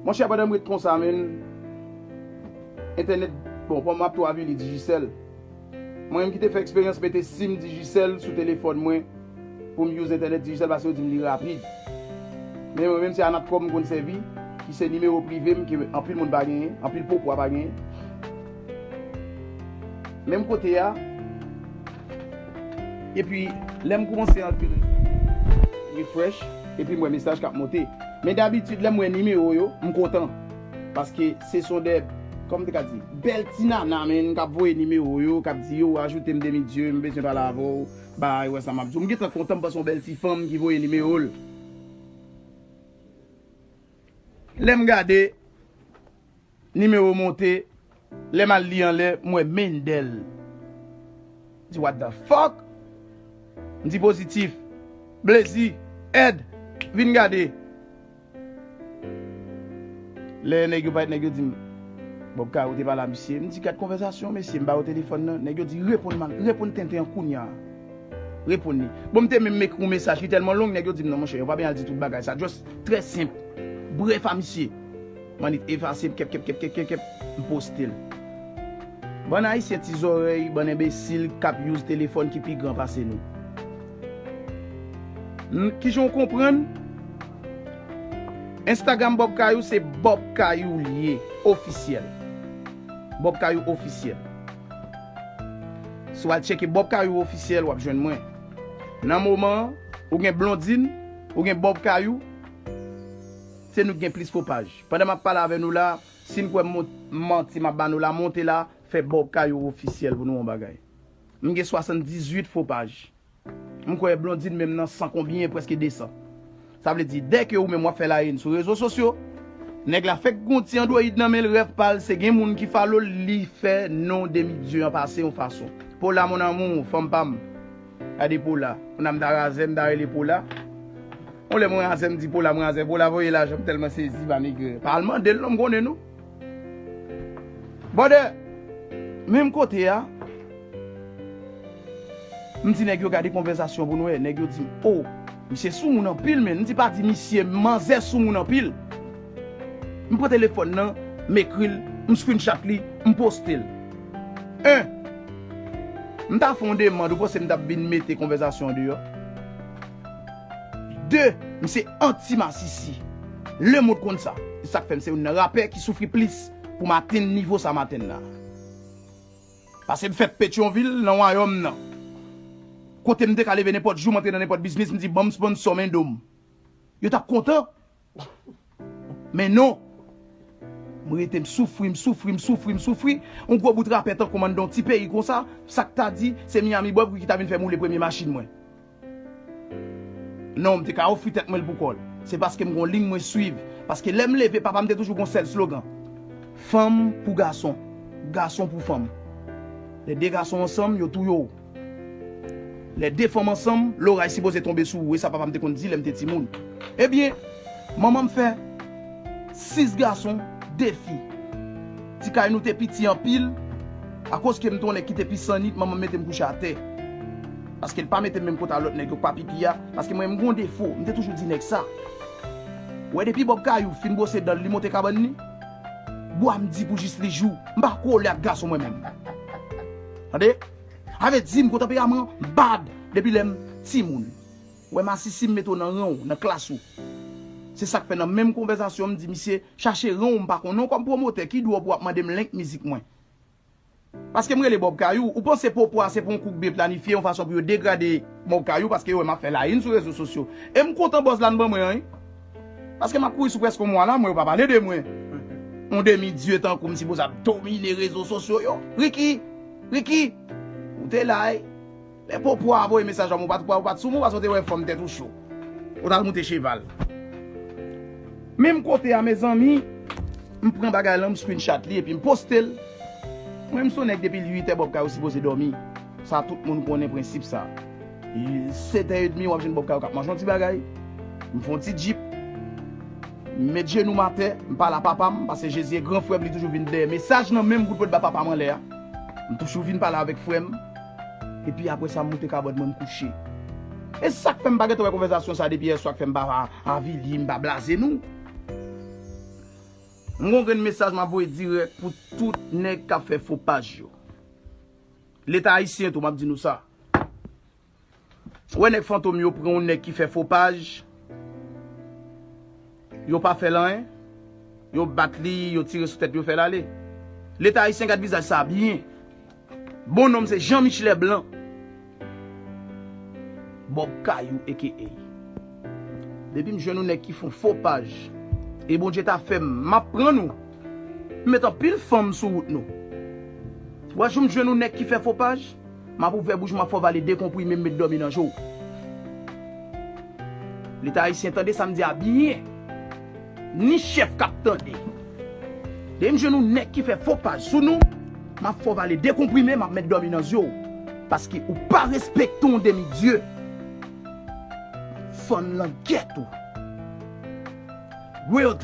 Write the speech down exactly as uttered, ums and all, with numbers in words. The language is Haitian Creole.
Monchè, pandan m ret konsa, menm, entènèt, bon, pou m ap tou avili Digicel. Mwen menm ki te fè eksperyans mete sim Digicel sou telefòn mwen pou m use entènèt Digicel paske yo di m li rapid. Men mwen menm se Anatcom m konn sèvi, ki se nimewo prive m ke anpil moun pa genyen, anpil popwa pa genyen. Menm kote a, epi lè m kòmanse antre, refresh, epi m wè mesaj k ap monte. Men dabitid lè m wè nimewo yo, m kontan. Paske se son de, kòman m te ka di, bèl ti nana, menm, k ap voye nimewo yo, k ap di, yo, ajoute m Demi Dieu, m bezwen pale avè w, bay, wè sa m ap di w. M gentan kontan, m panse yon bèl ti fanm ki voye nimewo l. Lè m gade, nimewo monte, lè m al li anlè, m wè Mendel. M di, what the fuck? M di, pozitif, Blazy, Ed, vin gade. Lè nèg yo parèt, nèg yo di m, Bob Kayou te pale a misye. M di, gad konvèsasyon, mesye, m ba yo telefòn nan. Nèg yo di, reponn man, reponn tenten an kounya. Reponn li. Bon, m te menm ekri yon mesaj ki tèlman long, nèg yo di m, non, monchè, yo pa byen al di tout bagay sa. Just trè senp. Brèf a misye. M annik efase, kèp, kèp, kèp, kèp, kèp, kèp, m poste l. Bann Ayisyen ti zòrèy, bann enbesil k ap use telefòn ki pi gran pase nou. N-, kijan w konprann? Instagram Bob Kayou se Bob Kayou li ye, ofisyèl. Bob Kayou ofisyèl. Si w al tcheke Bob Kayou ofisyèl, w ap jwenn mwen. Nan moman an, ou gen Blondine, ou gen Bob Kayou, se nou ki gen plis fo paj. Pandan m ap pale avè nou la, si n kwè m mont-, manti m ap ba nou la, monte la, fè Bob Kayou ofisyèl pou nou yon bagay. M gen swasanndizuit fo paj. M kwè Blondine menm nan san konbyen, prèske de san. Sa vle di, dèke ou menm w ap fè layen sou rezo sosyo, nèg la fèk gon ti android nan men l, rèv pa l, se gen moun ki follow l, li fè non Demi Dieu an pase yon fason. Paula, mon amour, fanm pa m. Gade Paula. Moun nan m ta razè, m ta rele Paula. On lè mwen razè, m di Paula, mwen razè. Paula voye lajan, m tèlman sezi, pa nèg. Pa al mande l non, m konnen nou. Brother, menm kote a, m di nèg yo gade konvèsasyon pou nou wè. Nèg yo di m, oh, misye soumoun anpil, men. M di pa di misye, manzè soumoun anpil. M pran telefòn nan, m ekri l, m screenshot li, m poste l. En, m ta fè yon demann, ou panse m t ap vin mete konvèsasyon an deyò? De, m se anti masisi. Lemonn konn sa. Se sa k fè m se youn nan rapè ki soufri plis pou m atenn nivo sa m atenn la. Paske m fèt Petyonvil, nan wayòm nan. Kote m te ka leve nenpòt jou, m antre nan nenpòt biznis, m di, "Ban m sponsò men do m." Yo t ap kontan. Men non. M rete, m soufri, m soufri, m soufri, m soufri. Yon gwo bout rapè tankou m anndan yon ti peyi konsa, sa k ta di, se Miami Bob ki ta vin fè m woule premye machin mwen. Non, m te ka ofri tèt mwen l pou kò l. Se paske m gon liy mwen swiv. Paske lè m leve, papa m te toujou gon sèl slogan. Fanm pou gason, gason pou fanm. Lè de gason ansanm, yo touye w. Lè de fanm ansanm, loray sipoze tonbe sou ou. E sa papa m te konn di lè m te timoun. Ebyen, manman m fè sis gason, de fi. Ti kay nou te piti anpil. Akoz ke m te yon nèg ki te pi sannit, manman m mete m kouche atè. Paske l pa mete m menm kote a lòt nèg yo k pa pi pi a. Paske mwen, m gon defo. M te toujou di nèg sa. Ou wè, depi Bob Kayou fin bwose dan l, li monte kabann li, bwa m di pou jis li jou. M pa kole ak gason mwen menm. Tande? Sa vle di m gon tanperaman bad depi lè m timoun. Ou wè masisi, m mete w nan ran w, nan klas ou. Se sa k fè nan menm konvèsasyon, m di misye, chache ran w, m pa konn non, kòm pwomotè, ki dwòl pou w ap mande m link mizik mwen. Paske m rele Bob Kayou, ou panse popo a se pou yon kout byen planifye yon fason pou yo degrade Bob Kayou paske yo wè m ap fè layin sou rezo sosyo. E m kontan buzz la n ban mwen an, wi. Paske m ap kouri sou prèske yon mwa la, mwen yo pa pale de mwen. Yon demi dye tankou m sipoze ap domine rezo sosyo yo. Ricky, Ricky, ou te la, wi. Lè popo a voye mesaj a mwen, ou pa t, ou pa t sou mwen, paske w te wè fanm tèt ou cho. Ou t al moute cheval. Menm kote a, mezanmi, m pran bagay lan, m screenshot li epi m poste l. Mwen, m se yon nèg depi uitè Bob Kayou sipoze dòmi. Sa tout moun konnen prensip sa. Setè edmi, w ap jwenn Bob Kayou k ap manje yon ti bagay. M fè yon ti djip. M met jenou m atè, m pale a papa m, paske Jezi e gran frè m, li toujou vin dèyè mesaj nan men m pou l pot ba papa m anlè a. M toujou vin pale avèk frè m. Epi apre sa, m moute kabann mwen, m kouche. E sa k fè m pa gentan wè konvèsasyon sa depi yèswa k fè m pa avili, m pa blaze nou. M gon grenn mesaj m ap voye dirèk pou tout nèg k ap fè fo paj yo. Leta ayisyen tou, m ap di nou sa. Ou wè nèg fantom yo pran yon nèg ki fè fo paj, yo pa fè l anyen, yo bat li, yo tire sou tèt, yo fè l ale. Leta ayisyen gad vizaj sa byen. Bon nonm se Jean Michelet Blanc. Bob Kayou aka. Depi m jwenn yon nèg ki fè yon fo paj, e Bondye ta fè m, m ap pran nou. M met anpil fanm sou wout nou. Ou wè jou m jwenn yon nèg ki fè fo paj, m ap ouvè bouch, m ap fè w vale de konprime, m met dòmi nan je w. Leta ayisyen tande sa m di a byen. Ni chèf k ap tande. Depi m jwenn yon nèg ki fè fo paj sou nou, m ap fè w vale de konprime, m ap met dòmi nan je w. Paske ou pa respekte yon demi dye. Fann langèt ou. Real talk.